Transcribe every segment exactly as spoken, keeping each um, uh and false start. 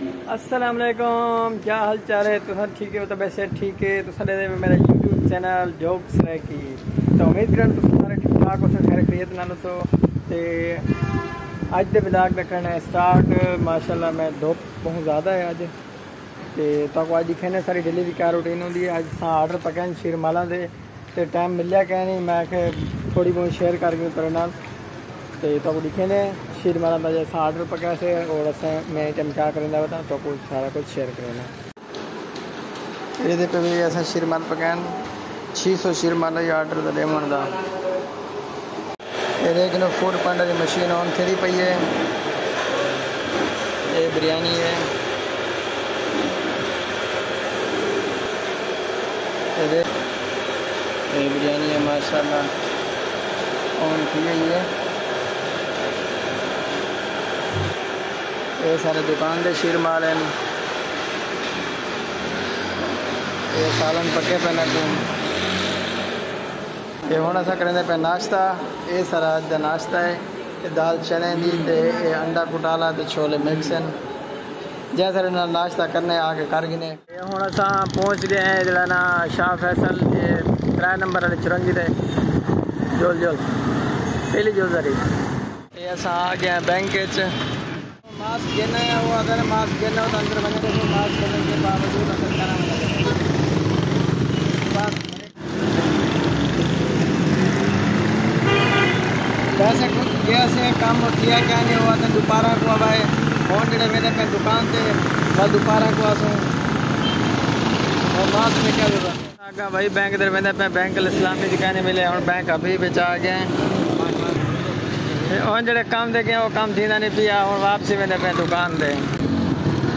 السلام علیکم، کیا حال چال ہے؟ تساں ٹھیک ہے؟ طبیعت صحت ٹھیک ہے؟ تساں ݙیہدے پئے میرا یوٹیوب چینل جوکس رائیکی۔ تو امید کراں تساں سارے ٹھیک ٹھاک ہوسو، خیر خیریت نال ہوسو۔ تے اڄ دے ولاگ دا کرݨے سٹارٹ۔ ماشاءاللہ میں دھپ بہت زیادہ ہے اڄ۔ تے تہاکوں اڄ ݙکھیندے، ساری ڈیلی دی کیا روٹین ہوندی ہے۔ اڄ اساں آرڈر پکائن شیر مالاں دے، تے ٹائم ملیا کائنی، میں آکھیا تھوڑی بہت شیئر کر گھنوں تیݙے نال۔ تے تہاکوں ݙکھیندے شیر مالاں دا جیسا آرڈر پکایا سے، اور اساں میں ٹائم کیا کریندا وے، تاں تہاکوں سارا کجھ شیئر کرینداں۔ ایہ ݙیہدے پئے وے اساں شیر مال پکائن، چھی سو شیر مال ہے آرڈر دا ݙیوݨ دا۔ اے ݙیکھ گھنو، فوڈ پانڈا دی مشین آن تھیندی پئی ہے۔ اے بریانی ہے۔ اے ݙیکھ، اے بریانی ہے، ماشاءاللہ آن تھی ڳئی ہے۔ اے سارے دکان دے شیر مال ہن۔ اے سالن پکے پئے نے اڳوں۔ تے ہݨ اساں کریندے پئے ناشتہ۔ اے سارا اڄ دا ناشتہ ہے۔ اے دال چنے دی تے اے انڈا کٹالا تے چھولے مکس ہن۔ جے سارے نال ناشتہ کرݨے آ کے کر گھنے۔ اے ہݨ اساں پہنچ ڳئے ہیں جیڑھا نا شاہ فیصل، اے ترے نمبر والی چرنگی تے۔ جول جول۔ پہلی جول ذری۔ اے اساں آ ڳئے ہیں بینک اچ۔ ماسک گھن آیا، او آہدے نے ماسک گھن آؤ، تاں اندر ونڄݨ ݙیسوں، ماسک گھنݨ دے باوجود اندر کھڑا ہونا۔ بس۔ ویسے کجھ ڳیا سے، کم تھیا کائنی، او آہدے دوپہر کوں آوائے۔ ہݨ جیڑھے ویندے پئے دکان تے، ول دوپہر کوں آسوں۔ اور ماسک میں کیا ضرورت ہے؟ اڳاں بھائی بینک دے ویندے پئے، بینک الاسلامی دی کائنی ملے، ہݨ بینک حبیب اچ آ ڳئے ہیں۔ تے ہݨ جیڑھے کم تے ڳئے ہیں، او کم تھیندا نی پیا، ہݨ واپسی ویندے پئے دکان تے۔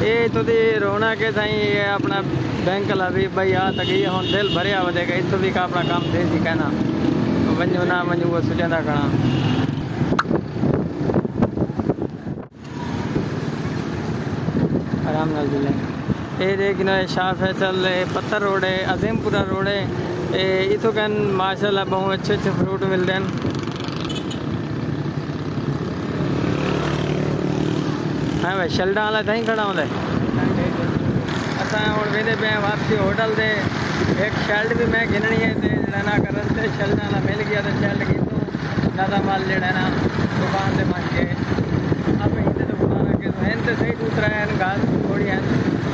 اے اتھوں دی رونق ہے سائیں، اے اپݨا بینک الحبیب بھائی آ تک اے ہݨ دل بھریا ودے کہ اتھوں وی کا اپݨا کم تھیسی کائنا۔ ونڄوں نہ ونڄوں، او سوچیندا کھڑاں۔ آرام نال ملے۔ اے ݙیکھ گھنو، اے شاہ فیصل، اے پتر روڈ ہے، عظیم پورہ روڈ ہے۔ اے اتھوں کن ماشاءاللہ ٻہوں اچھے اچھے فروٹ ملدے ہن۔ ہاں بھائی، شیلڈاں والا تھائیں کھڑا ہوندا ہے۔ اساں ہݨ ویندے پئے ہیں واپسی ہوٹل تے۔ ہک شیلڈ وی میں گھنݨی ہے تے جیڑھا نا کرن تے شیلڈاں والا مل ڳیا تے شیلڈ گھنوں۔ زیادہ مال جیڑھا ہے نا دکان تے بن کے آپ ہی تے دکان کے ہن تے صحیح ݙو ترے ہن، گھر تھوڑی ہن،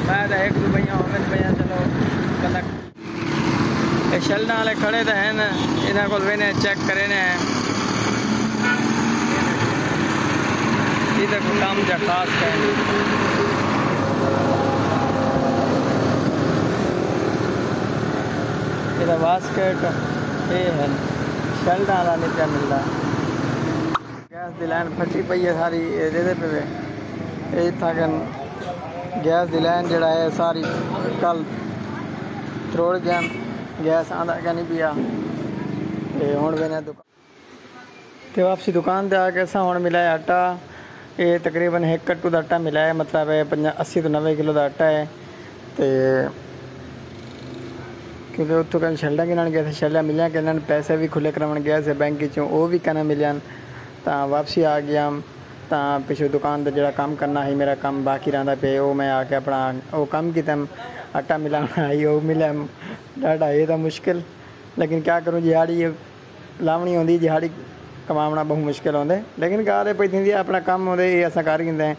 میں تے ہک ݙو بھائیاں ہوون پئیاں، چلو بندہ۔ اے شیلڈاں والے کھڑے تے ہن، انہاں کول وینے چیک کرینے ہیں۔ اے تے کوئی کم جا خاص کائنی۔ اے تے واسکٹ اے ہن، شیلڈاں والا نی پیا ملدا۔ گیس دی لائن پھٹی پئی ہے ساری، اے ݙیہدے پئے وے۔ اے اتھاں کن گیس دی لائن جیڑھا ہے ساری کل تروڑ ڳئن، گیس آندا کائنی پیا۔ تے ہݨ وینے دکان تے، واپسی دکان تے آ کے اساں ہݨ ملایا آٹا۔ اے تقریباً ہک کٹو دا آٹا ملایا ہے، مطلب ہے پنجاہ، اسی توں نوے کلو دا آٹا ہے۔ تے کیونکہ اتھوں کن شیلڈاں گھنݨ ڳئے سے، شیلڈاں ملیاں کائنی، پیسے وی کھلے کراوݨ ڳئے سے بینک اچوں، او وی کائنا ملیاں۔ تاں واپسی آ ڳیاں، تاں پچھوں دکان تے جیڑھا کم کرݨا ہئی، میرا کم باقی رہندا پئے، او میں آ کے اپݨا او کم کیتم، آٹا ملاوݨا ہئی، او ملیم۔ ݙاڈھا ہے تاں مشکل، لیکن کیا کروں، دیہاڑی لاوݨی ہوندی، دیہاڑی کماوݨا ٻہوں مشکل ہوندے، لیکن ڳالھ اے پئی تھیندی ہے، اپݨا کم ہوندے، اے اساں کر گھندے ہیں۔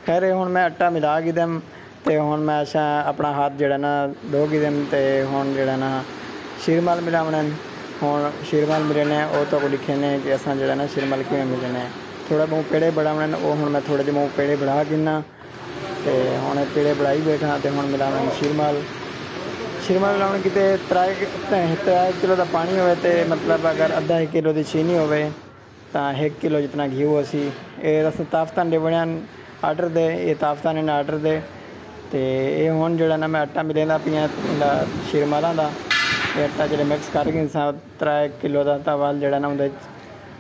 خیر، ہݨ میں آٹا ملا گھدم، تے ہݨ میں اساں اپݨا ہتھ جیڑھا نا دھو گھدم، تے ہݨ جیڑھا نا شیر مال ملاوݨے۔ ہݨ شیر مال ملینے، او تہاکوں ݙکھینے کہ اساں جیڑھا نا شیر مال کیویں ملینے۔ تھوڑا ٻہوں پیڑے بݨاوݨے، او ہݨ میں تھوڑے جے ٻہوں پیڑے بݨا گھناں۔ تے ہݨ پیڑے بݨائی ٻیٹھاں تے ہݨ ملاوݨے شیر مال۔ شیر مال ملاوݨ کیتے ترائے، ترائے کلو دا پاݨی ہووے تے مطلب اگر ادھا ہک کلو دی چینی ہووے، تاں ہک کلو جتنا گھیو ہوسی۔ اے اساں تافتاں ݙے بݨن آرڈر دے، اے تافتاں ہن آرڈر دے۔ تے اے ہݨ جیڑھا نا میں آٹا ملیندا پیاں شیر مالاں دا۔ اے آٹا جیڑھے مکس کر گھنساں ترائے کلو دا، تاں ول جیڑھا نا اوندے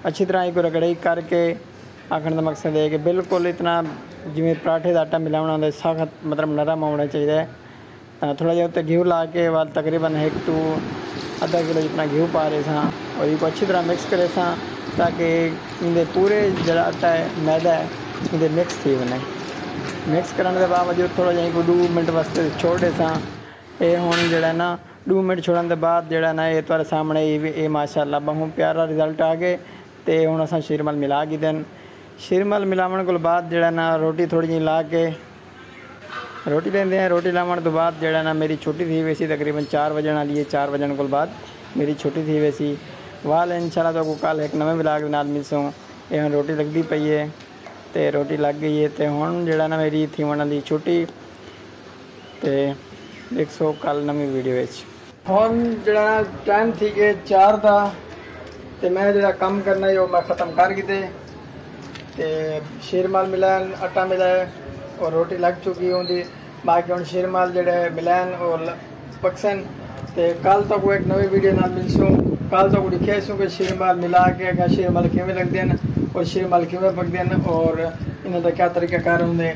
اچھی طرح ایکوں رگڑائی کر کے، آکھݨ دا مقصد ہے کہ بالکل اتنا جیویں پراٹھے دا آٹا ملاوݨا ہوندے، سخت مطلب نرم ہووݨا چاہیدا ہے۔ تاں تھوڑا جیہا اتے گھیو لا کے ول تقریباً ہک توں ادھا کلو جتنا گھیو پا ݙیساں اور ایکوں اچھی طرح مکس کریساں، تاکہ ایندے پورے جیڑھا آٹا ہے، میدہ ہے، ایندے مکس تھی ونڄے۔ مکس کرݨ دے باوجود تھوڑا جیہاں کوں ݙو منٹ واسطے چھوڑ ݙیساں۔ اے ہݨ جیڑھا نا، ݙو منٹ چھوڑݨ دے بعد جیڑھا نا، اے تہاݙے سامݨے اے وی، اے ماشاءاللہ ٻہوں پیارا رزلٹ آ ڳئے۔ تے ہݨ اساں شیرمال ملا گھدن۔ شیرمال ملاوݨ کول بعد جیڑھا نا، روٹی تھوڑی جیہی لا کے روٹی لیندے ہیں۔ روٹی لاوݨ توں بعد جیڑھا نا، میری چھٹی تھی ویسی، تقریباً چار وڄݨ والی ہے۔ چار وڄݨ کول بعد میری چھٹی تھی ویسی۔ وال انشاءاللہ تہاکوں کل ہک نویں ولاگ دے نال ملسوں۔ اے ہݨ روٹی لڳدی پئی ہے تے روٹی لڳ ڳئی ہے تے ہݨ جیڑھا نا، میری تھیوݨ والی چھٹی۔ تے ݙیکھسو کل نویں ویڈیو وچ۔ ہݨ جیڑھا ٹائم تھی ڳئے چار دا، تے میں جیڑھا کم کرݨا ہے، او میں ختم کر گھدے۔ تے شیرمال ملائن، آٹا ملایا اور روٹی لڳ چکی ہوندی۔ باقی ہݨ شیرمال جیڑھے ملائن او ل-، پکسن۔ تے کل تہاکوں ہک نویں ویڈیو نال ملسوں۔ کل تہاکوں ݙکھیسوں کہ شیرمال ملا کے اڳاں شیرمال کیویں لڳدن اور شیرمال کیویں پکدن اور انہاں دا کیا طریقہ کار ہوندے۔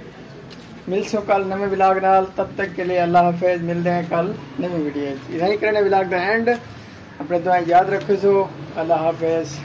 ملسوں کل نویں ولاگ نال، تب تک کے لیے اللہ حافظ، ملدے ہیں کل نویں ویڈیو وچ۔ اتھاں ہی کرݨے ولاگ دا اینڈ۔ اپݨے دعائیں یاد رکھیسو۔ اللہ حافظ۔